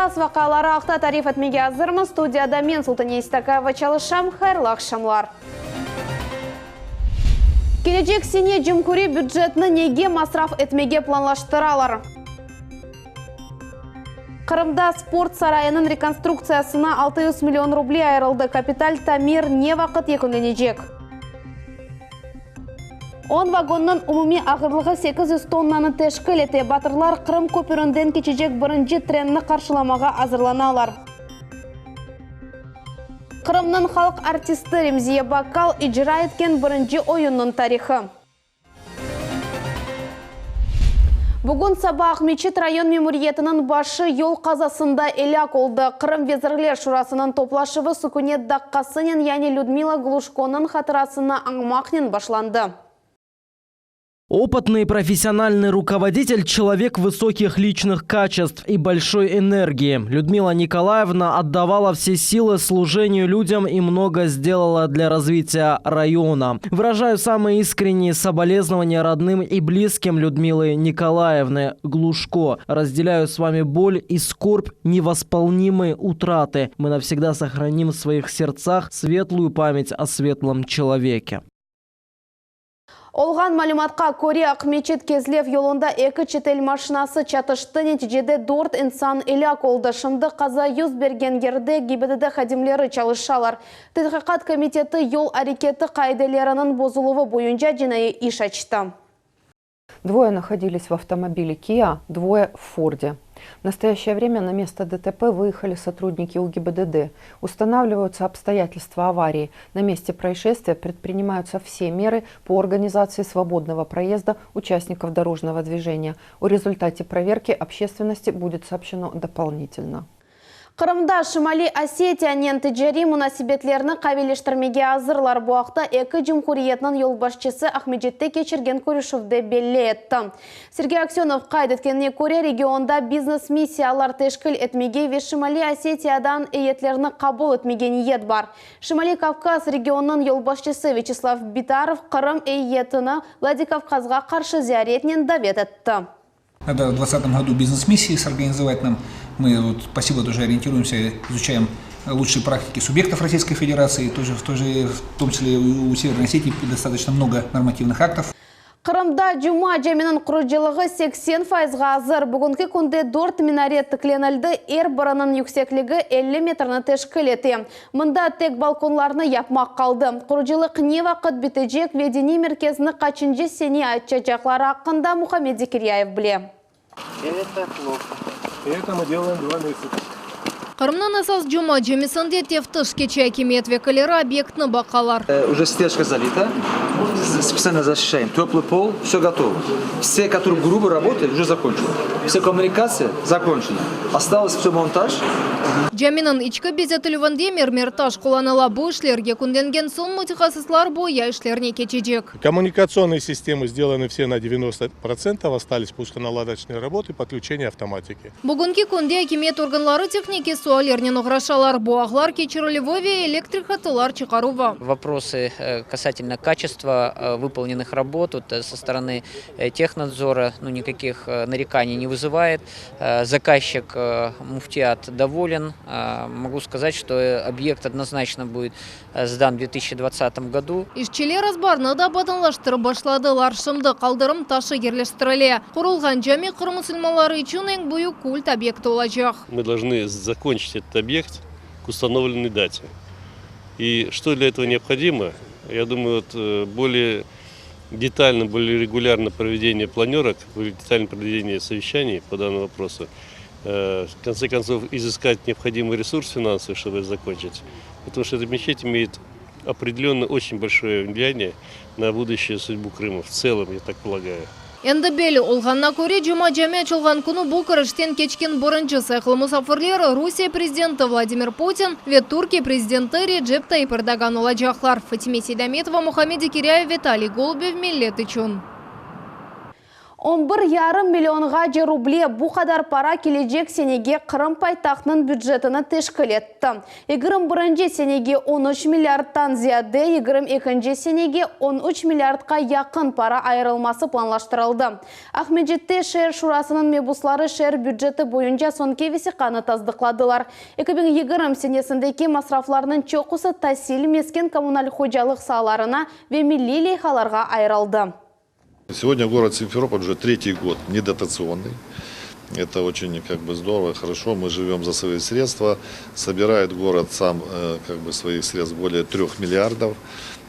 Esas vaqiaları aqta tarif etmege azırmız. Studiyada men, Sultaniye İstakayeva, çalışam. Hayırlı aqşamlar! Kelecek sene cumhuriy bücetni nege masraf etmege planlaştıralar? Qırımda sport sarayınıñ rekonstruktsiyasına 600 million ruble ayırıldı, kapital tamir ne vaqıt yekünlenecek? On vagonnıñ umumiy ağırlığı 800 tonnanı teşkil ete. Batırlar Qırım köpürinden keçecek birinci trenni qarşılamağa azırlanalar. Qırımnıñ halq artisti Remziye Bakkal icra etken birinci oyunnıñ tarihı. Bugün saba Aqmeçit rayon memuriyetiniñ başı yol qazasında elâk oldı. Qırım Vezirler Şurasınıñ toplaşuvı sükünet daqqasınen, yani Lüdmila Gluşkonıñ hatırasını añmaqnen başlandı. Опытный профессиональный руководитель, человек высоких личных качеств и большой энергии. Людмила Николаевна отдавала все силы служению людям и много сделала для развития района. Выражаю самые искренние соболезнования родным и близким Людмилы Николаевны Глушко. Разделяю с вами боль и скорбь невосполнимой утраты. Мы навсегда сохраним в своих сердцах светлую память о светлом человеке. Olğan malümatqa köre, Aqmeçit-Kezlev yolunda eki çetel maşinası çatıştı, neticede dört insan elâk oldı. Şimdi qaza yüz bergen yerde GİBDD hadimleri çalışalar. Tedqiqat komiteti yol areketi qaideleriniñ bozuluvı boyunca cinaiy iş açtı. Dvoye naходились в автомобиле Kia, dvoye в Форде. В настоящее время на место ДТП выехали сотрудники УГИБДД. Устанавливаются обстоятельства аварии. На месте происшествия предпринимаются все меры по организации свободного проезда участников дорожного движения. О результате проверки общественности будет сообщено дополнительно. Qırımda Şimaliy Osetiyanen ticariy munasebetlerni qaviyleştirmege azırlar. Bu aqta eki cumhuriyetniñ yolbaşçısı Aqmescitte keçirgen körüşüvde belli etti. Sergey Aksönov qayd etkenine köre, regionda biznes-missiyalar teşkil etmege ve Şimaliy Osetiyadan eyyetlerni qabul etmege niyet bar. Şimaliy Kavkaz regionınıñ yolbaşçısı Vyaçeslav Bitarov Qırım eyyetini Vladikavkazğa qarşı ziyaretnen davet etti. Надо в двадцатом году бизнес-миссии сорганизовать нам. Мы, вот, спасибо, тоже ориентируемся, изучаем лучшие практики субъектов Российской Федерации, тоже, тоже, в том числе у Северной Осетии достаточно много нормативных актов. Qırımda Cuma caminiñ qurucılığı 80 fayızğa azır. Bugünki künde dört minaret tiklenildi, er biriniñ yüksekligi 50 metrni teşkil ete. Mında tek balkonlarnı yapmaq qaldı. Qurucılıq ne vaqıt bitecek ve diniy merkezni qaçıncı sene açacaqları aqqında Muhammed Zekiryayev bile. Это плохо. Это мы делаем два месяца. Qırımnıñ esas Cuma camisinde teftiş keçe, akimiyet vekilleri obyektni baqalar. Уже стяжка залита, специально защищаем. Теплый пол, все готово. Все, которые грубо работали, уже закончили. Все коммуникации закончены. Осталось все монтаж. Caminiñ içki bezetilüvinde mermer taş qullanıla. Bu işler yekünlengen soñ mütehassıslar boya işlerine keçecek. Коммуникационные системы сделаны все на 90%, остались пусконаладочные работы, подключение автоматики. Bugünki künde akimiyet organları tehnikiy suallernen oğraşalar. Bu ağlar keçirilüvi ve elektrik hatlar çıqaruvı. Вопросы касательно качества выполненных работ вот, со стороны технадзора, ну, никаких нареканий не вызывает. Заказчик Муфтият доволен. Могу сказать, что объект однозначно будет сдан в 2020 году. İşçiler azbarnı da abadanlaştırıp başladılar. Şimdi qaldırım taşı yerleştirile. Qurulğan cami Qırım musulmanları içün eñ büyük kult obyekti olacaq. Мы должны закончить этот объект к установленной дате. И что для этого необходимо? Я думаю, вот, более детально, более регулярно проведение планерок, более детальное проведение совещаний по данному вопросу. В конце концов, изыскать необходимый ресурс финансовый, чтобы это закончить. Потому что эта мечеть имеет определенно очень большое влияние на будущую судьбу Крыма в целом, я так полагаю. Endi belli olğanına köre, Cuma cami açılğan künü bu kirişten keçken birinci sayğılı musafirler Rusiye prezidenti Vladimir Putin ve Türkiye prezidenti Recep Tayyip Erdoğan olacaqlar. Fatime Seydametova, Muhammed Zekiryayev, Vitaliy Golubev, Millet içün. On bir yarım millionğace ruble, bu qadar para kelecek senege Qırım paytahtınıñ bücetini teşkil etti. 21 senege 13 milliardtan ziyade, 22 senege 13 milliardqa yaqın para ayırılması planlaştırıldı. Aqmescitte şeer şurasınıñ mebusları şeer büceti boyunca soñki vesiqanı tasdıqladılar. 2020 senesindeki masraflarnıñ çoqusı tasil, mesken-kommunal hocalıq saalarına ve milliy leyhalarğa ayırıldı. Сегодня город Симферополь уже третий год недотационный. Это очень как бы здорово, хорошо. Мы живем за свои средства. Собирает город сам э, как бы своих средств более трех миллиардов.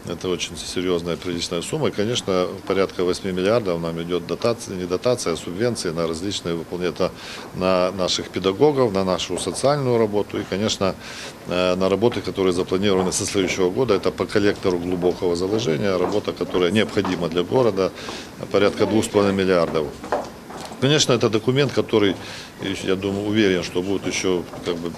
Это очень серьезная, приличная сумма. И, конечно, порядка 8 миллиардов нам идет дотация, не дотация, а субвенции на различные выполнения. Это на наших педагогов, на нашу социальную работу и, конечно, э, на работы, которые запланированы со следующего года. Это по коллектору глубокого заложения, работа, которая необходима для города, порядка 2,5 миллиардов. Конечно, это документ, который, я думаю, уверен, что будет еще как бы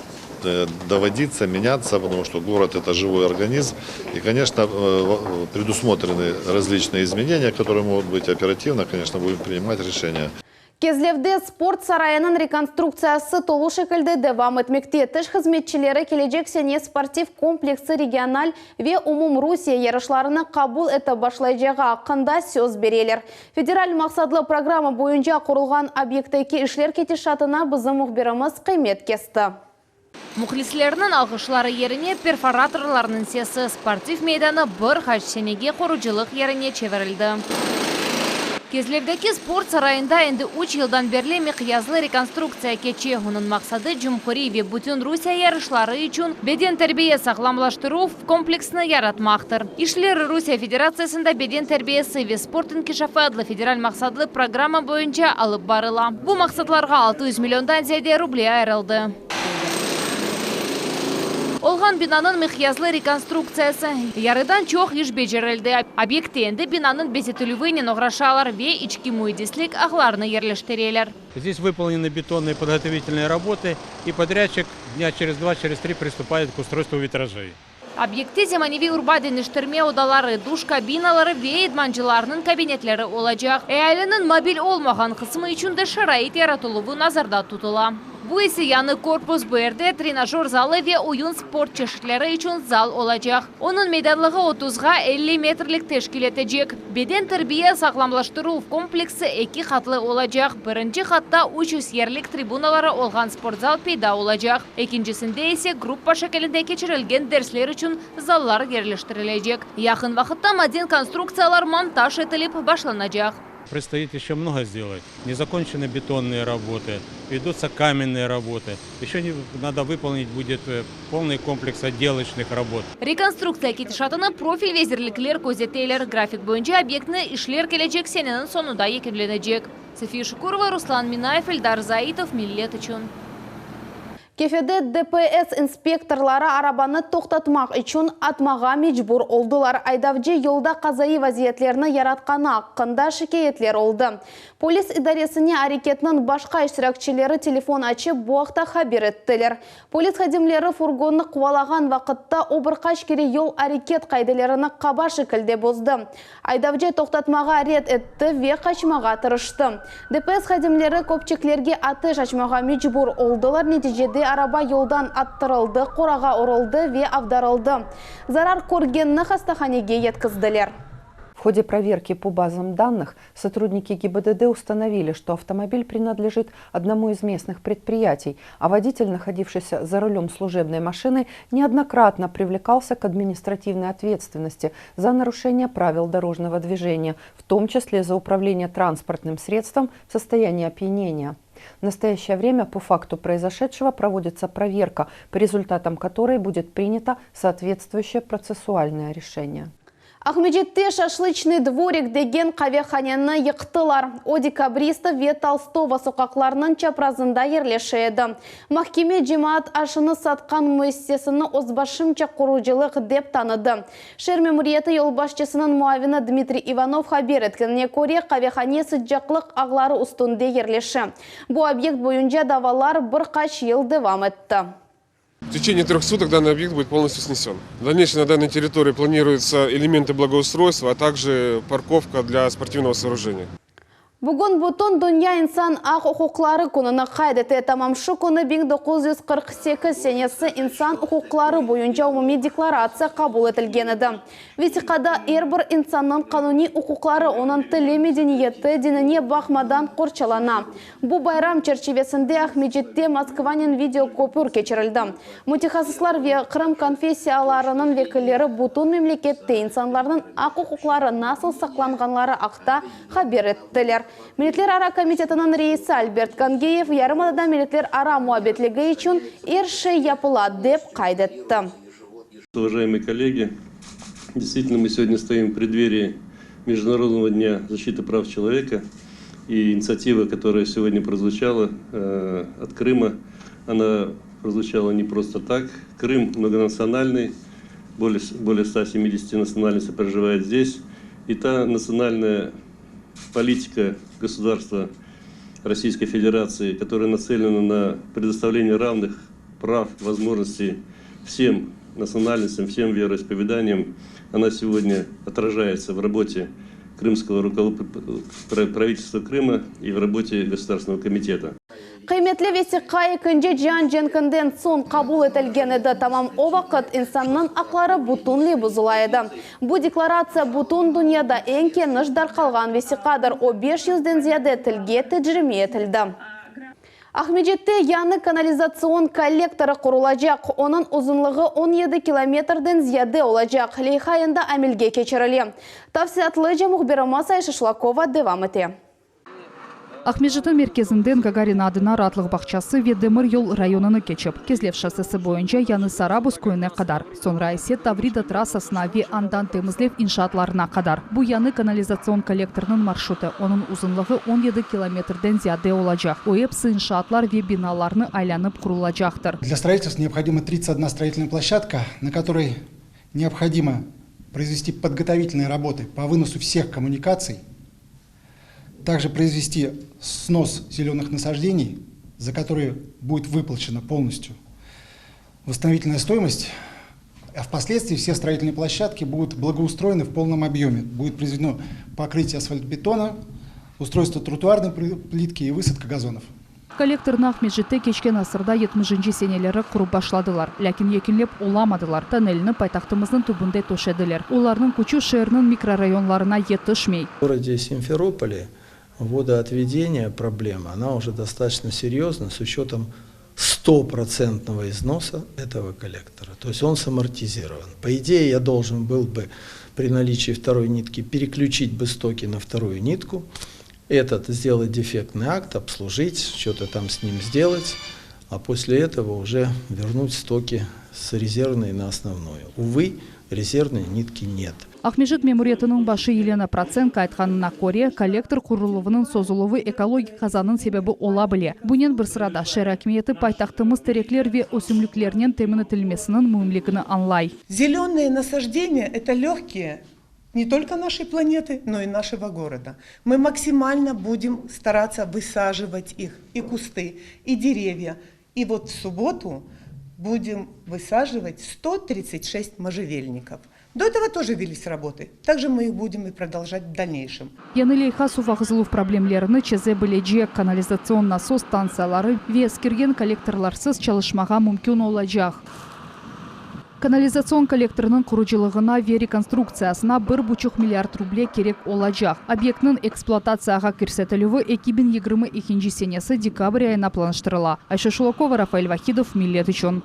э, доводиться, меняться, потому что город – это живой организм. И, конечно, э, предусмотрены различные изменения, которые могут быть оперативно, конечно, будем принимать решения. Kezlevde sport sarayınıñ rekonstruktsiyası tolu şekilde devam etmekte. Tış hızmetçileri kelecek sene sportiv kompleksi regional ve umumrusiye yarışlarını qabul etip başlayacağı aqqında söz bereler. Federal maqsatlı programma boyunca qurulğan obyektteki işler ketişatına bizim mühbirimiz qıymet kesti. Mühlislerniñ alğışları yerine perforatorlarnıñ sesi, sportiv meydanı bir qaç senege qurucılıq yerine çevirildi. Kezlevdeki sport sarayında endi üç yıldan berli miqyaslı rekonstruktsiya keçe. Onıñ maqsadı cumhuriy ve bütün Rusiye yarışları içün beden terbiye sağlamlaştıruv kompleksini yaratmaqtır. İşler Rusiye Federatsiyasında beden terbiyesi ve sport inkişafı adlı federal maqsatlı programma boyunca alıp barıla. Bu maqsatlarğa 600 milliondan ziyade ruble ayırıldı. Olğan binanıñ miqyaslı rekonstruktsiyası. Yarıdan çoq iş becerildi. Obyektte endi binanıñ bezetilüvinen oğraşalar ve içki müendislik ağlarını yerleştireler. Здесь выполнены бетонные подготовительные работы, и подрядчик дня через два, через три приступает к устройству витражей. Obyektte zemaneviy urba deñiştirme odaları, duş kabinaları ve idmancılarnıñ kabinetleri olacaq. Ealiniñ mobil olmağan qısmı içün de şarait yaratıluvı nazarda tutula. Bu ise yañı korpus, bu yerde trenajör zalı ve oyun sport çeşitleri içün zal olacaq. Onıñ meydanlığı 30-ğa 50 metrlik teşkil etecek. Beden terbiye sağlamlaştıruv kompleksi eki qatlı olacaq. Birinci qatta 300 yerlik tribunaları olğan sportzal peyda olacaq. Ekincisinde ise gruppa şekilinde keçirilgen dersler içün zallar yerleştirilecek. Yaqın vaqıtta maden konstruktsiyalar montaj etilip başlanacaq. Предстоит еще много сделать. Не закончены бетонные работы, ведутся каменные работы. Еще не, надо выполнить будет э, полный комплекс отделочных работ. Rekonstruktsiya ketişatını profil vezirlikler közeteler. Grafik boyunca obyektni işler kelecek seneniñ soñunda yekünlenecek. София Шукурова, Руслан Минаев, Эльдар Заитов, Millet içün. Kefede ДПС inspektorları arabanı toqtatmaq içün atmağa mecbur oldılar. Aydavcı yolda qazaiy vaziyetlerni yaratqanı aqqında şikâyetler oldı. Polis idaresine areketniñ başqa iştirakçileri telefon açıp bu aqta haber ettiler. Polis hadimleri furgonnı quvalağan vaqıtta o bir qaç kere yol areket qaidelerini qaba şekilde bozdı. Aydavcı toqtatmağa red etti ve qaçmağa tırıştı. ДПС hadimleri köpçeklerge ateş açmağa mecbur oldılar. Neticede araba yoldan attırıldı, qorağa uruldı ve avdarıldı. Zarar körgenni hastahanege yetkizdiler. В ходе проверки по базам данных сотрудники ГИБДД установили, что автомобиль принадлежит одному из местных предприятий, а водитель, находившийся за рулем служебной машины, неоднократно привлекался к административной ответственности за нарушение правил дорожного движения, в том числе за управление транспортным средством в состоянии опьянения. В настоящее время по факту произошедшего проводится проверка, по результатам которой будет принято соответствующее процессуальное решение. Aqmescitte Шашлычный дворик degen qavehaneni yıqtılar. O Dekabristov ve Tolstogo soqaqlarınıñ çaprazında yerleşe edi. Mahkeme cemaat aşını satqan müessisesini özbaşımca qurucılıq dep tanıdı. Şeer memuriyeti yolbaşçısınıñ muavini Dmitriy Ivanov haber etkenine köre qavehane sıcaqlıq ağları üstünde yerleşe. Bu obyekt boyunca davalar bir qaç yıl devam etti. В течение трех суток данный объект будет полностью снесен. В дальнейшем на данной территории планируются элементы благоустройства, а также парковка для спортивного сооружения. Bugün bütün dünya insan aq-uquqları kününi qayd ete. Tamam şu künü 1948 senesi İnsan uquqları boyunca umumiy deklaratsiya qabul etilgen edi. Vesiqada er bir insannıñ qanuniy uquqları onıñ tili, medeniyeti, dinine baqmadan qorçalana. Bu bayram çerçivesinde Aqmescitte Moskvanen video köpür keçirildi. Mütehassıslar ve Qırım konfessiyalarınıñ vekilleri bütün memlekette insanlarnıñ aq-uquqları nasıl saqlanğanları aqta haber ettiler. Milletlerara komitetiniñ reisi Albert Kangiyev yarımadada milletlerara muabbetligi içün er şey yapıla, dep qayd etti. Уважаемые коллеги, действительно, мы сегодня стоим в преддверии Международного дня защиты прав человека. И инициатива, которая сегодня прозвучала от Крыма, она прозвучала не просто так. Крым многонациональный, более, более 170 национальностей проживает здесь. И та национальная политика государства Российской Федерации, которая нацелена на предоставление равных прав, возможностей всем национальностям, всем вероисповеданиям, она сегодня отражается в работе крымского правительства Крыма и в работе Государственного комитета. Qıymetli vesiqa Ekinci cian cenkinden soñ qabul etilgen edi. Tamam o vaqıt insannıñ aqları bütünley bozula edi. Bu deklaratsiya bütün dünyada eñ keniş darqalğan vesiqadır, o beş yüzden ziyade tilge tercime etildi. Aqmescitte yañı kanalizatsion kollektorı qurulacaq, onıñ uzunlığı 17 kilometrden ziyade olacaq. Leyha endi amelge keçirile. Tafsilâtlıca mühbirimiz Ayşe Şlakova devam ete. Aqmescitniñ merkezinden Gagarin adına raatlıq bağçası ve demir yol rayonını keçip, Kezlev şossesi boyunca Yañı Sarabuz köyüne qadar, soñra ise Tavrida trassasına ve andan temizlev inşaatlarına qadar. Bu yañı kanalizatsion kollektornıñ marşrutı, onıñ uzunlığı 17 kilometrden ziyade olacaq. O episi inşaatlar ve binalarnı aylanıp qurulacaqtır. Для строительства необходима 31 строительная площадка, на которой необходимо произвести подготовительные работы по выносу всех коммуникаций, также произвести снос зеленых насаждений, за которые будет выплачена полностью восстановительная стоимость, а впоследствии все строительные площадки будут благоустроены в полном объеме. Будет произведено покрытие асфальтобетона, устройство тротуарной плитки и высадка газонов. Kollektornı Aqmescitte keçken asırda yetmişinci seneleri qurıp başladılar, lâkin yekünlep olamadılar, tonnelni paytahtımıznıñ tübünde töşediler. Olarnıñ küçü şeerniñ mikrorayonlarına yetişmey. В городе Симферополе водоотведение проблема, она уже достаточно серьезна с учетом стопроцентного износа этого коллектора. То есть он самортизирован. По идее, я должен был бы при наличии второй нитки переключить бы стоки на вторую нитку, этот сделать дефектный акт, обслужить, что-то там с ним сделать, а после этого уже вернуть стоки с резервной на основную. Увы, резервной нитки нет. Aqmescit memuriyetiniñ başı Yelena Protsenko aytqanına köre, kollektor quruluvınıñ sozuluvı ekologik qazanıñ sebebi ola bile. Bunen bir sırada şeer akimiyeti paytahtımız terekler ve ösümliklernen temin etilmesiniñ müimligini añlay. Зеленые насаждения – это легкие не только нашей планеты, но и нашего города. Мы максимально будем стараться высаживать их, и кусты, и деревья. И вот в субботу будем высаживать 136 можжевельников. До этого тоже велись работы. Также мы их будем и продолжать в дальнейшем. Yañı leyha suv aqızıluv problemlerini çeze bilecek kanalizatsion nasos stantsiyaları ve eskirgen kollektorlarsız çalışmağa mümkün olacaq. Kanalizatsion kollektornıñ qurucılığına ve rekonstruktsiyasına bir buçuq milliard ruble kerek olacaq. Obyektniñ ekspluatatsiyağa kirsetilüvi 2022 senesi dekabr ayına planlaştırıla. Ayşe Şulakova, Rafael Vahidov, Millet içün.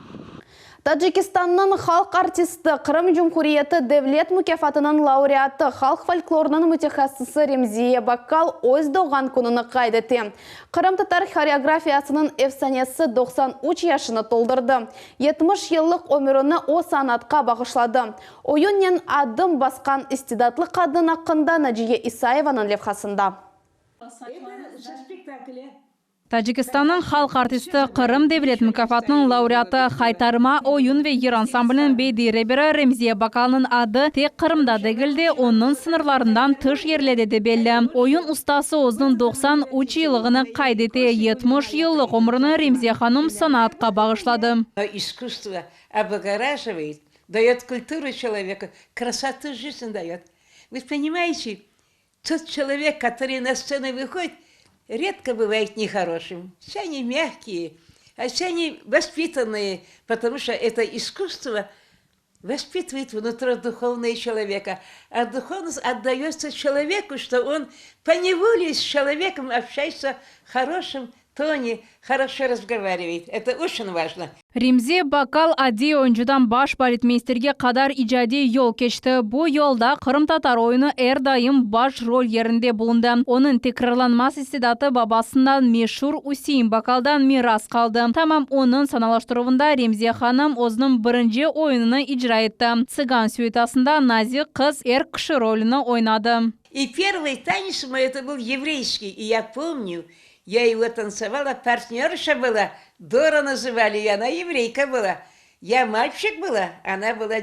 Tacikistannıñ halq artisti, Qırım Cumhuriyeti Devlet mukâfatınıñ laureatı, halq folklorınıñ mütehassısı Remziye Bakkal öz doğğan kününi qayd ete. Qırımtatar horeografiyasınıñ efsanesi 93 yaşını toldurdı. 70 yıllıq ömürini o sanatqa bağışladı. Oyunnen adım basqan istidatlı qadın aqqında Naciye İsayevanıñ levhasında. Tacikistannıñ halq artisti, Qırım devlet mukâfatınıñ laureatı, Haytarma oyun ve yır ansambliniñ bediiy reberi Remziye Bakalnıñ adı tek Qırımda degil de, onıñ sıñırlarından tış yerlerde de belli. Oyun ustası özüniñ 93 yıllığını qayd ete, 70 yıllıq ömrüni Remziye hanım sanatqa bağışladı. Искусство облагораживает, дает культуру человеку, красоту жизни дает. Вы понимаете? Тот человек, который на сцену выходит, редко бывает нехорошим. Все они мягкие, а все они воспитанные, потому что это искусство воспитывает внутри духовное человека. А духовность отдается человеку, что он поневоле с человеком общается в хорошем тоне, хорошо разговаривает. Это очень важно. Remziye Bakal adiy oyuncıdan baş baletmeysterge qadar icadiy yol keçti. Bu yolda qırımtatar oyunı er daim baş rol yerinde bulundı. Onıñ tekrarlanmaz istidatı babasından, meşur Üsein Bakaldan miras qaldı. Tamam onıñ sanalaştıruvında Remziye hanım özüniñ birinci oyunını icra etti. Tsıgan süitasında nazik qız er kişi rolüni oynadı. И первый танец мой это был еврейский, и я помню, я его танцевала, партнерша была, Дора называли ее, она еврейка была. Я мальчик была, она была...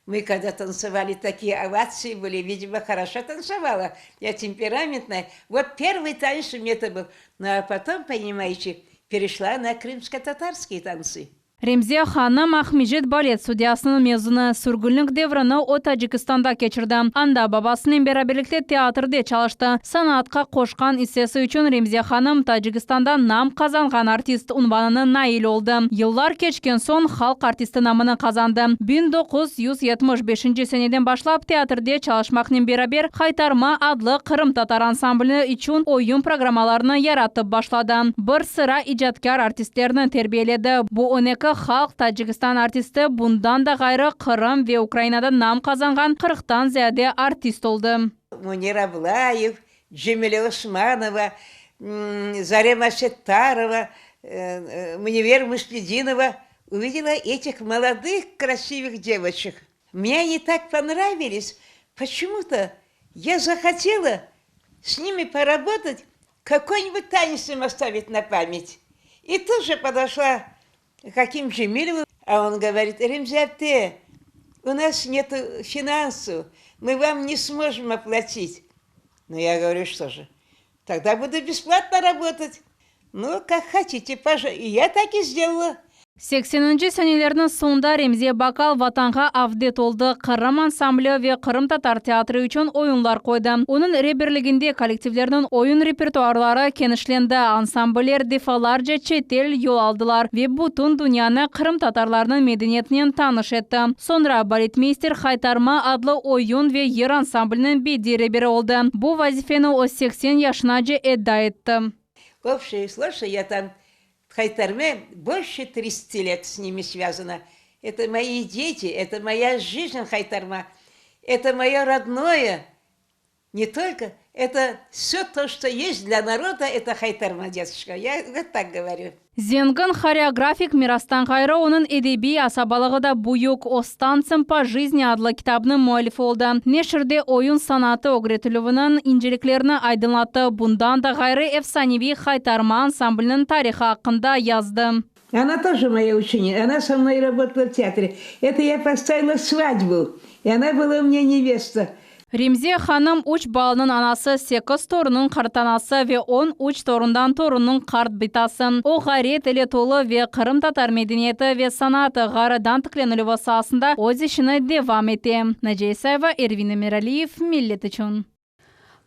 Мы когда танцевали, такие овации были, видимо, хорошо танцевала. Я темпераментная. Вот первый танец у меня это был. Ну, а потом, понимаете, перешла на крымско-татарские танцы. Remziye hanım Aqmescit balet studiyasınıñ mezunı. Sürgünlik devrini o Tacikistanda keçirdi. Anda babasınen beraberlikte teatrde çalıştı. Sanatqa qoşqan issesi içün Remziye hanım Tacikistanda nam qazanğan artist unvanına nail oldı. Yıllar keçken soñ halq artisti namını qazandı. 1975 seneden başlap teatrde çalışmaqnen beraber Haytarma adlı qırımtatar ansambli içün oyun programmalarını yaratıp başladı. Bir sıra icatkâr artistlerni terbiyeledi. Bu 12 halq Tacikistan artisti, bundan da ğayrı, Qırım ve Ukrainada nam qazanğan qırqtan ziyade artist oldı. Munir Ablayev, Cemile Osmanova, Zarema Settarova, Münevver Müsledinova, увидела этих молодых красивых девочек. Мне они так понравились, почему-то я захотела с ними поработать, какой-нибудь танец им оставить на память. И тут же подошла к Аким Джемилеву, а он говорит, Ремзе-апте, у нас нет финансов, мы вам не сможем оплатить. Ну, я говорю, что же, тогда буду бесплатно работать. Ну, как хотите, пожалуйста. И я так и сделала. Sekseninci senelerniñ soñunda Remziye Bakal Vatanğa avdet oldı, Qırım ansambli ve qırımtatar teatri içün oyunlar qoydı. Onıñ reberliginde kollektivlerniñ oyun repertuarları kenişlendi, ansambller defalarca çetel yol aldılar ve bütün dünyanı qırımtatarlarnıñ medeniyetinen tanış etti. Soñra baletmeyster Haytarma adlı oyun ve yır ansambliniñ bediy reberi oldı. Bu vazifeni o 80 yaşınace eda etti. В общей сложности я там в Хайтарме больше 30 лет с ними связана. Это мои дети, это моя жизнь Хайтарма, это мое родное. Не только, это все то, что есть для народа, это Хайтарма, детушка. Я вот так говорю. Zengin horeografik mirastan ğayrı onıñ edebiy asabalığı da büyük. O S tanцем по жизни adlı kitabınıñ müellifi oldı. Neşirde oyun sanatı ögretilüviniñ inceliklerini aydınlattı. Bundan da ğayrı efsaneviy Haytarma ansambliniñ tarihı aqqında yazdı. Она тоже моя ученица, она со мной работала в театре. Это я поставила свадьбу, и она была у меня невеста. Remziye hanım üç balanıñ anası, sekiz torunnıñ qartanası ve 13 torundan torunnıñ qart bitası. O ğayret ile tolu ve qırımtatar medeniyeti ve sanatı ğayrıdan tiklenilüvi saasında öz işini devam ete. Naciye İsayeva, Ervin Emiraliyev, Millet içün.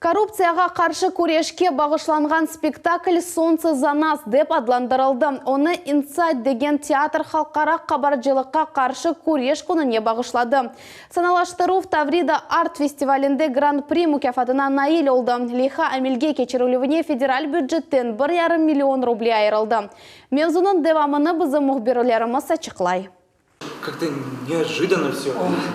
Korruptsiyağa qarşı küreşke bağışlanğan spektakl Солнце за нас dep adlandırıldı. Onı Insayt degen teatr halqara qabarcılıqqa qarşı küreş kününe bağışladı. Sanalaştıruv Tavrida Art festivalinde Gran-pri mukâfatına nail oldı. Leyha amelge keçirilüvine federal bücetten 1,5 million ruble ayırıldı. Mevzunıñ devamını bizim mühbirlerimiz açıqlay. Как-то неожиданно все.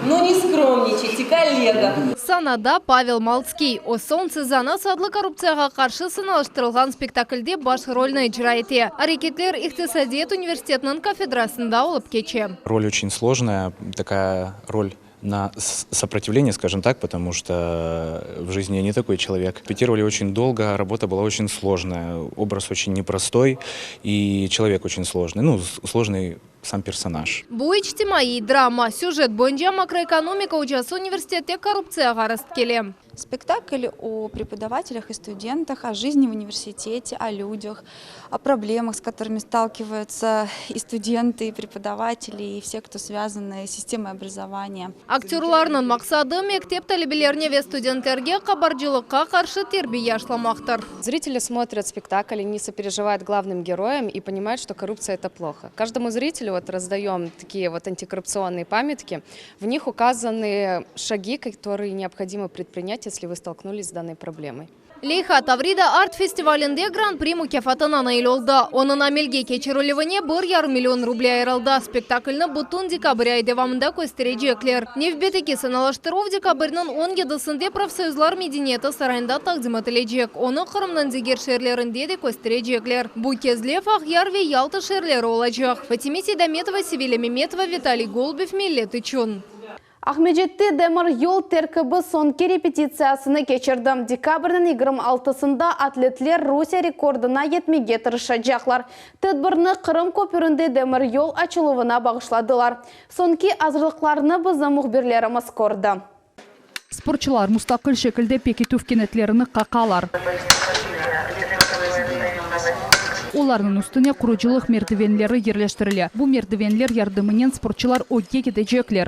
Ну не скромничайте, коллега. Sanada Pavel Maltskiy. O Солнце за нас adlı korruptsiyağa qarşı sanalaştırılğan spektaklde baş rolni icra ete. Areketler İqtisadiyat universitetiniñ kafedrasında olıp keçe. Роль очень сложная, такая роль на сопротивление, скажем так, потому что в жизни я не такой человек. Репетировали очень долго, работа была очень сложная, образ очень непростой и человек очень сложный. Ну, сложный. сам персонаж. Bu içtimaiy drama. Süjet boyunca makroekonomika ocası universitette korruptsiyağa rastkele. Spektakl o prepodavatelях и студентах, о жизни в университете, о людях, о проблемах, с которыми сталкиваются и студенты, и преподаватели, и все, кто связаны с системой образования. Aktörlarnıñ maqsadı, mektep talebelerine ve studentlerge qabarcılıqqa qarşı terbiye aşlamaqtır. Зрители смотрят спектакль, они сопереживают главным героям и понимают, что коррупция это плохо. Каждому зрителю вот раздаем такие вот антикоррупционные памятки. В них указаны шаги, которые необходимо предпринять, если вы столкнулись с данной проблемой. Leyha Tavrida art-festivalinde Gran-pri mukâfatına nail oldı. Onıñ amelge keçirilüvine bir yarım million ruble ayırıldı. Spektaklni bütün dekabr ayı devamında kösterecekler. Nevbetteki sanalaştıruv dekabrniñ on yedisinde Profsoyuzlar medeniyeti sarayında taqdim etilecek. Onı Qırımnıñ diger şeerlerinde de kösterecekler. Bu Kezlev, Aqyar ve Yalta şeerleri olacaq. Fatime Seydametova, Sevilâ Memetova, Vitaliy Golubev, Millet içün. Aqmescitte demir yol terkibi soñki repetitsiyasını keçirdi. Dekabrniñ 26-sında atletler Rusiye rekordına yetmege tırışacaqlar. Tedbirni Qırım köpürinde demir yol açıluvına bağışladılar. Soñki azırlıqlarnı bizim mühbirlerimiz kördi. Sportçılar mustaqil şekilde pekitüv kenetlerini qaqalar. Olarnıñ üstüne qurucılıq merdivenleri yerleştirile. Bu merdivenler yardımınen sportçılar ögge ketecekler.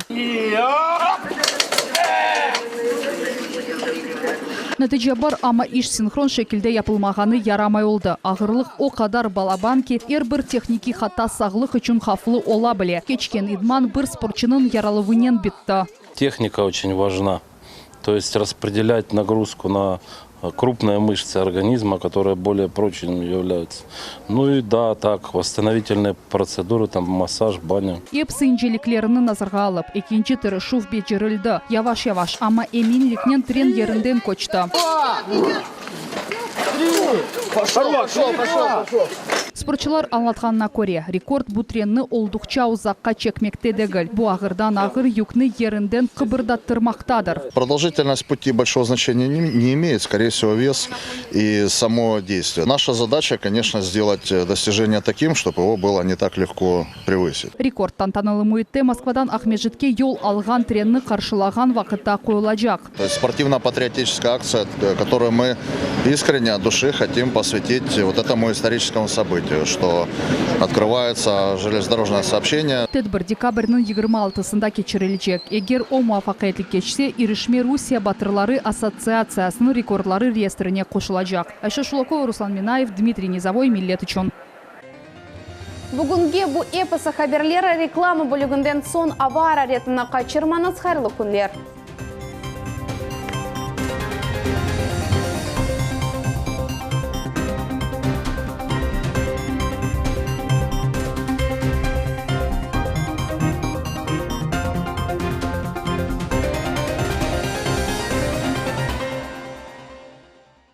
Netice bar, amma iş sinhron şekilde yapılmağanı yaramay oldı. Ağırlıq o qadar balaban ki, er bir tehnikiy hata sağlıq içün havflı ola bile. Keçken idman bir sportçınıñ yaraluvınen bitti. Tehnika oçen vajna, to est raspredelять nagruzku na krupnye mıştsı organizma, kotorые bolее proçnymi yavlâyutsya. Nu i da, tak, vosstanovitelnye protsedurı, tam massaj, banâ. Episi inceliklerini nazarğa alıp, ekinci tırışuv becerildi. Yavaş-yavaş, amma eminliknen tren yerinden köçti. Sportçılar añlatqanına köre, rekord bu trenni olduqça uzaqqa çekmekte degil, bu ağırdan-ağır yükni yerinden qıbırdattırmaqtadır. Продолжительность пути большого значения не имеет, скорее всего, вес и само действие. Наша задача, конечно, сделать достижение таким, чтобы его было не так легко превысить. Rekord tantanalı müitte Moskvadan Aqmescitke yol alğan trenni qarşılağan vaqıtta qoyulacaq. То есть спортивно-патриотическая акция, которую мы искренне от души хотим посвятить вот этому историческому событию, что открывается железнодорожное сообщение. Tedbir dekabrniñ 26-sında keçirilecek. Eger o muvafaqiyetli keçse, irişme Rusiye batırları assotsiatsiyasınıñ rekordları reyestrine qoşulacaq. Ayşe Şulakova, Ruslan Minayev, Dmitriy Nizovoy, Millet içün. Bugünge bu episi haberler, reklama bölüginden soñ ava araretini qaçırmañız, hayırlı künler.